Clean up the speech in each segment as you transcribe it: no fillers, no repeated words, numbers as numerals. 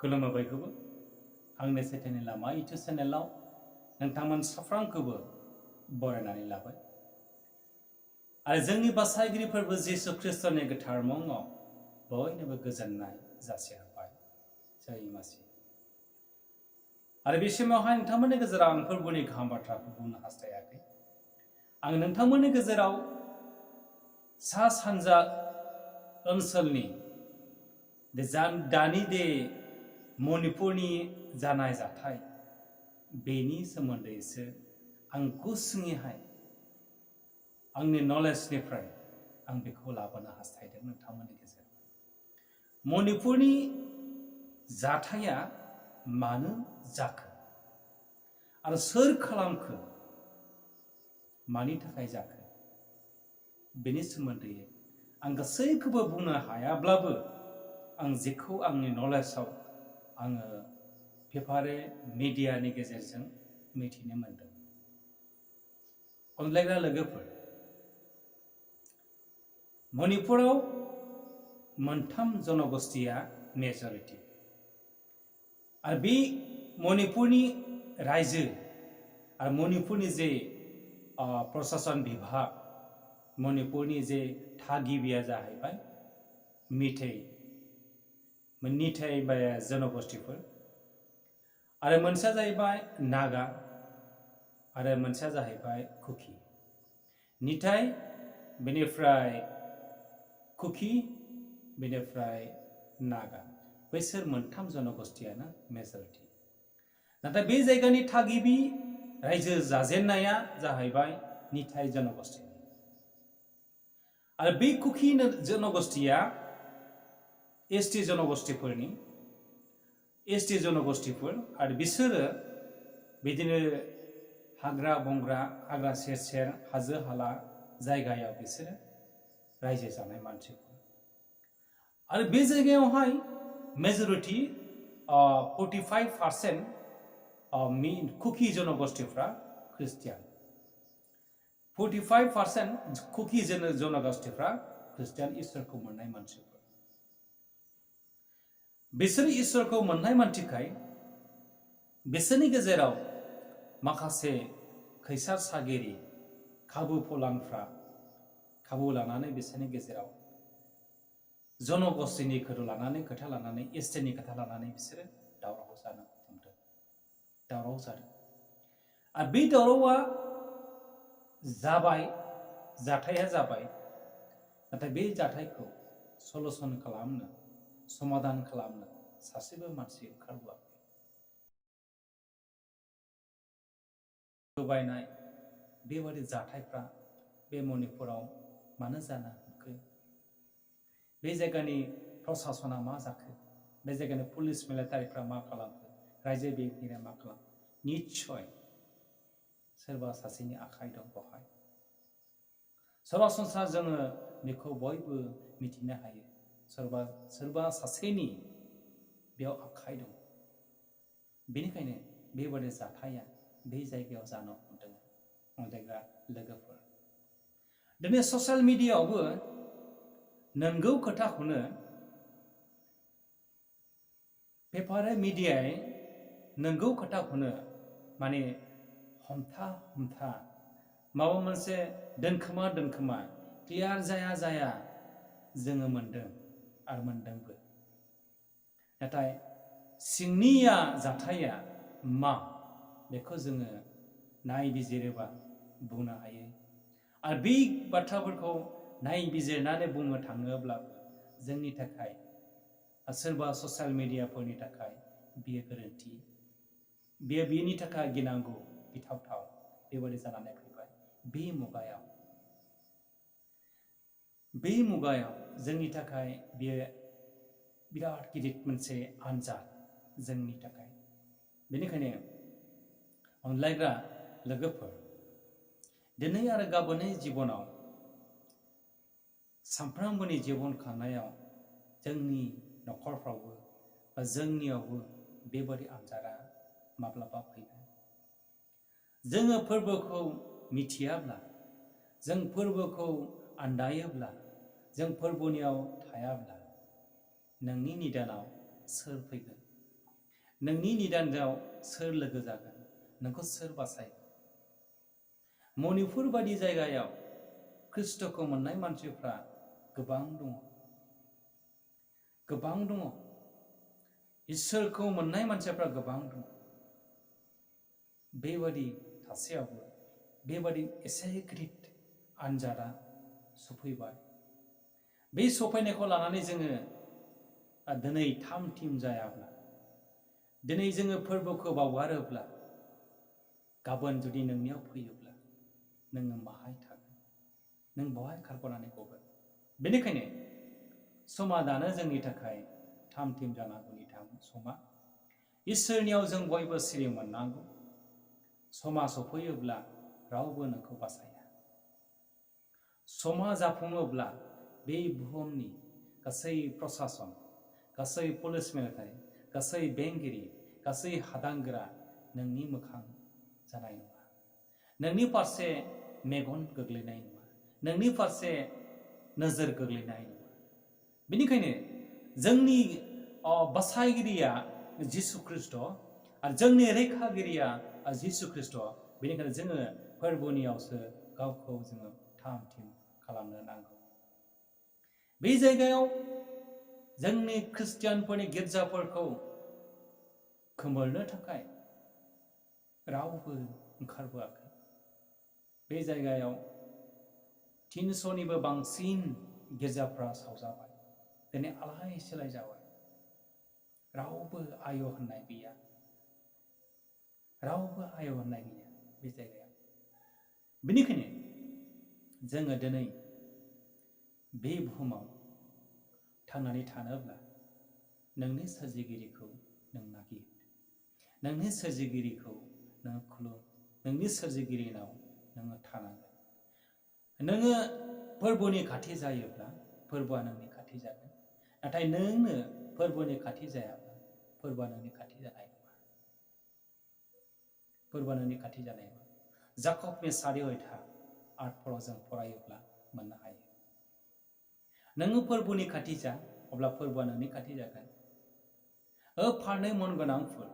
खुलुमबायखौबो आंनि चैतन्य लामा इउटुब चेनेलाव नोंथांमोन साफ्रोमखौबो बरायनानै लाबाय आरो जोंनि बासायगिरि फोरबो जिसु ख्रिस्टनि गोथार मुङाव बयनोबो गोजोननाय जासिहरबाय जय मासि आरो बे समावहाय नोंथांमोननि गेजेराव आं फोरबोनि गाहाम बाथ्राखौ बुंनो हास्थायाखै आं नोंथांमोननि गेजेराव सा सानजा ओनसोलनि दानि दे मणिपुरनि जानाय जाथाय बेनि सोमोन्दैसो आं गुसुङैहाय आंनि नलेजनिफ्राय आं बेखौ लाबोनो हास्थायदों नोंथांमोननि गेजेराव मणिपुरनि जाथाया मानो जाखो आरो सोर खालामखो मानि थाखाय जाखो बेनि सोमोन्दै आं गासैखौबो बुंनो हायाब्लाबो आं जेखौ आंनि नलेजाव आङो पेपारे मिडियानि गेजेरजों मिथिनो मोनदों अनलायग्रा लोगोफोर मणिपुराव मोनथाम जनगोष्ठीया मेजरिटी आरो बे मणिपुरनि रायजो आरो मणिपुरनि जे प्रशासन विभाग मणिपुरनि जे थागिबिया जाहैबाय निथाय जनगोष्ठीफोर आरो मोनसेया जाहैबाय नागा आरो मोनसेया जाहैबाय कुकी निथाय बेनिफ्राय कुकी बेनिफ्राय नागा बैसोर मोनथाम जनगोष्ठीयानो मेजरिटी नाथाय बे जायगानि थागिबि रायजो जाजेननाया जाहैबाय निथाय जनगोष्ठी आरो बे कुकी जनगोष्ठीया एसटी जनगोष्ठीफोर आरो बिसोरो बिदिनो हाग्रा बंग्रा हाग्रा सेर सेर हाजो हाला जायगायाव बिसोरो रायजो जानाय मानसिफोर आरो बे जायगायावहाय मेजरिटी 45% कुकी जनगोष्ठीफ्रा ख्रिस्टियान 45% कुकी जनगोष्ठीफ्रा ख्रिस्टियान इसोरखौ मोननाय मानसिफोर बिसोर इसोरखौ मोननाय मानसिखाय बिसोरनि गेजेराव माखासे खैसार सागिरि खाबु फलानफ्रा खाबु लानानै बिसोरनि गेजेराव जनगोष्ठीनि खोथा लानानै एसटीनि खोथा लानानै बिसोरो दावराव जानो हमदों दावराव जादों आरो बे दावरावा जाथाया जाबाय नाथाय बे जाथायखौ सलुसन खालामनो समाधान खालामनो सासेबो मानसि ओंखारबोआखै बायनाय बेबादि जाथायफ्रा बे मणिपुराव मानो जानो हमखो बे जायगानि प्रशासना मा जाखो बे जायगानि पुलिस मिलिटारिफ्रा मा खालामखो रायजो बेंगिरिया मा खालामखो निस्सय सोरबा सासेनि आखाइ दं बेवहाय सरासनस्रा जोङो बेखौ बयबो मिथिनो हायो सोरबा सासेनि बेयाव आखाइ दं बेनिखायनो बेबादि जाथाया बे जायगायाव जानो हमदों अनलायग्रा लोगोफोर दिनै ससियेल मिडियायावबो नंगौ खोथाखौनो पेपारे मिडियाय नंगौ खोथाखौनो माने हमथा माबा मोनसे दोनखोमा क्लियार जाया जोङो मोनदों आरो मोनदोंबो नाथाय सिंनिया जाथाया मा बेखौ जोङो नायबिजिरोबा बुंनो हायो आरो बे बाथ्राफोरखौ नायबिजिरनानै बुंनो थाङोब्लाबो जोंनि थाखाय सोरबा ससियेल मिडियाफोरनि थाखाय बियो गोरोन्थि बेनि थाखाय गिनांगौ गिथावथाव बेबादि जानानै फैबाय बे मुगायाव जोंनि थाखाय बियो बिराद गिदिर मोनसे आनजाद जोंनि थाखाय बेनिखायनो अनलायग्रा लोगोफोर दिनै आरो गाबोननि जिबनाव सानफ्रोमबोनि जिबन खांनायाव जोंनि न'खरफ्रावबो बा जोंनियावबो बेबादि आनजादा माब्लाबा फैगोन जोङो फोरबोखौ मिथियाब्ला जों फोरबोखौ आन्दायोब्ला जों फोरबोनियाव थायाब्ला नोंनि निदानाव सोर फैगोन नोंनि निदानआव सोर लोगो जागोन नोंखौ सोर बासायगोन मणिपुर बायदि जायगायाव ख्रिस्ट'खौ मोननाय मानसिफ्रा गोबां दङ इसोरखौ मोननाय मानसिफ्रा गोबां दङ बेबादि थासेयावबो बेबादि एसे गिदिर आनजादा सफैबाय बे सफैनायखौ लानानै जोङो दिनै थाम थिम जायाब्ला दिनै जोङो फोरबोखौ बावगारोब्ला गाबोन जुदि नोंनियाव फैयोब्ला नोङो माहाय थागोन नों बहाय खारग'नानै गगोन बेनिखायनो समा दानो जोंनि थाखाय थाम थिम जानांगौनि समा इसोरनियाव जों बयबो सिरि मोननांगौ समा सफैयोब्ला रावबो नोंखौ बासाया समा जाफुङोब्ला बे बुहुमनि गासै प्रसासन गासै पुलिस मिलिटारि गासै बेंगिरि गासै हादांगोरा नोंनि मोखां जानाय नङा नोंनि फारसे मेगन गोग्लैनाय नङा नोंनि फारसे नोजोर गोग्लैनाय नङा बेनिखायनो जोंनि बासायगिरिया जिसु ख्रिस्ट' आरो जोंनि रैखागिरिया जिसु ख्रिस्ट' बेनिखायनो जोङो फोरबोनियावसो गावखौ जोङो थाम थिम खालामनो नांगौ बे जायगायाव जोंनि ख्रिस्टियानफोरनि गिर्जाफोरखौ खोमोरनो थाखाय रावबो ओंखारबोआखै बे जायगायाव 300निबो बांसिन गिर्जाफ्रा सावजाबाय दिनै आलाय सिलाय जाबाय रावबो आय' होननाय गैया बे जायगायाव बेनिखायनो जोङो दिनै बे बुहुमाव थांनानै थानोब्ला नोंनि सोरजिगिरिखौ नों नागिर नोंनि सोरजिगिरिखौ नों खुलुम नोंनि सोरजिगिरिनाव नोङो थानांगोन नोङो फोरबोनि खाथि जायोब्ला फोरबोआ नोंनि खाथि जागोन नाथाय नोंनो फोरबोनि खाथि जायाब्ला फोरबोआ नोंनि खाथि जानाय नङा जाकबनि 4:8 जों फरायोब्ला मोननो हायो नोङो फोरबोनि खाथि जा अब्ला फोरबोआ नोंनि खाथि जागोन फारनै मन गोनांफोर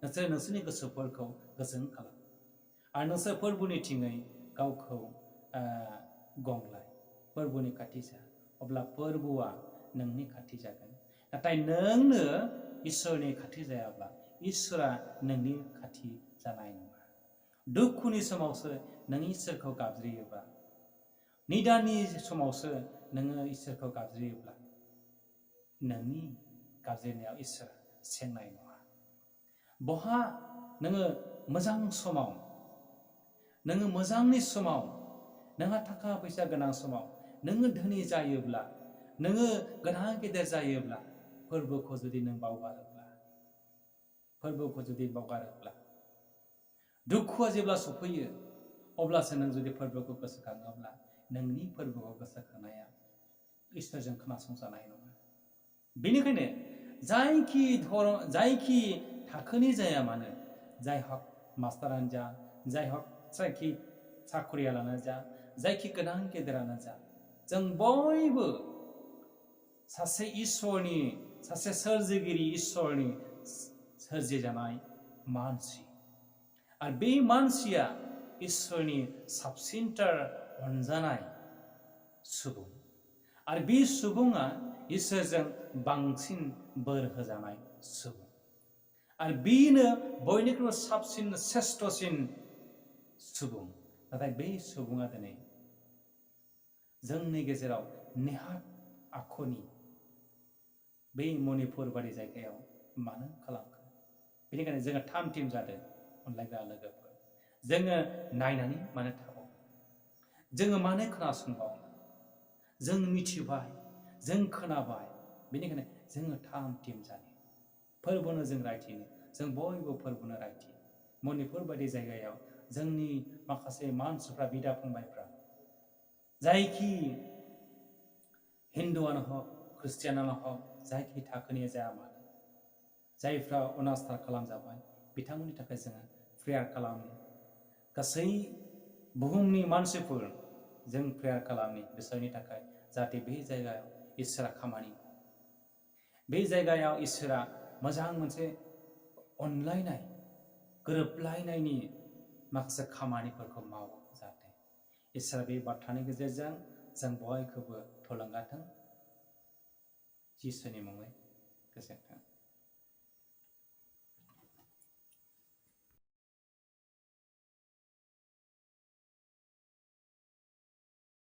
नोंसोर नोंसोरनि गोसोफोरखौ गोजोन खालाम आरो नोंसोर फोरबोनि थिङै गावखौ गंलाय फोरबोनि खाथि जा अब्ला फोरबोआ नोंनि खाथि जागोन नाथाय नोंनो इसोरनि खाथि जायाब्ला इसोरा नोंनि खाथि जानाय नङा दुखुनि समावसो नों इसोरखौ गाबज्रियोब्ला निदाननि समावसो नोङो इसोरखौ गाबज्रियोब्ला नोंनि गाबज्रिनायाव इसोरा सेंनाय नङा बहा नोङो मोजां समाव नोङो मोजांनि समाव नोंहा थाखा फैसा गोनां समाव नोङो धोनि जायोब्ला नोङो गोनां गेदेर जायोब्ला फोरबोखौ जुदि नों बावगारोब्ला दुखुआ जेब्ला सफैयो अब्लासो नों जुदि फोरबोखौ गोसोखाङोब्ला नोंनि फोरबोखौ गोसोखांनाया इसोरजों खोनासंजानाय नङा बेनिखायनो जायखि थाखोनि जाया मानो जाय हक मास्टारानो जा जाय हक जायखि साखरियालानो जा जायखि गोनां गेदेरानो जा जों बयबो सासे इसोरनि सासे सोरजिगिरि इसोरनि सोरजिजानाय मानसि आरो बे मानसिया इसोरनि साबसिनथार अनजानाय सुबुं आरो बे सुबुङा इसोरजों बांसिन बोर होजानाय सुबुं आरो बेनो बयनिख्रुइबो साबसिन श्रेष्ठसिन सुबुं नाथाय बे सुबुङा दिनै जोंनि गेजेराव नेहाथ आखुनि बे मणिपुर बायदि जायगायाव मानो खालामखो बेनिखायनो जोङो थाम थिम जादों अनलायग्रा लोगोफोर जोङो नायनानै मानो थाबावो जोङो मानो खोनासंबावनो जों मिथिबाय जों खोनाबाय बेनिखायनो जोङो थाम थिम जानो फोरबोनो जों रायथिनो जों बयबो फोरबोनो रायथियो मणिपुर बायदि जायगायाव जोंनि माखासे मानसिफ्रा बिदा फंबायफ्रा जायखि हिन्दुआनो हक ख्रिस्टियानानो हक जायखि थाखोनि जाया मानो जायफ्रा अनास्थार खालामजाबाय बिथांमोननि थाखाय जोङो प्रेयार खालामो गासै बुहुमनि मानसिफोर जों प्रेयार खालामो बिसोरनि थाखाय जाहाथे बे जायगायाव इसोरा खामानि बे जायगायाव इसोरा मोजां मोनसे अनलायनाय गोरोबलायनायनि माखासे खामानिफोरखौ मावो जाहाथे इसोरा बे बाथ्रानि गेजेरजों जों बयखौबो थुलुंगाथों जिसुनि मुङै गोजोन्थों।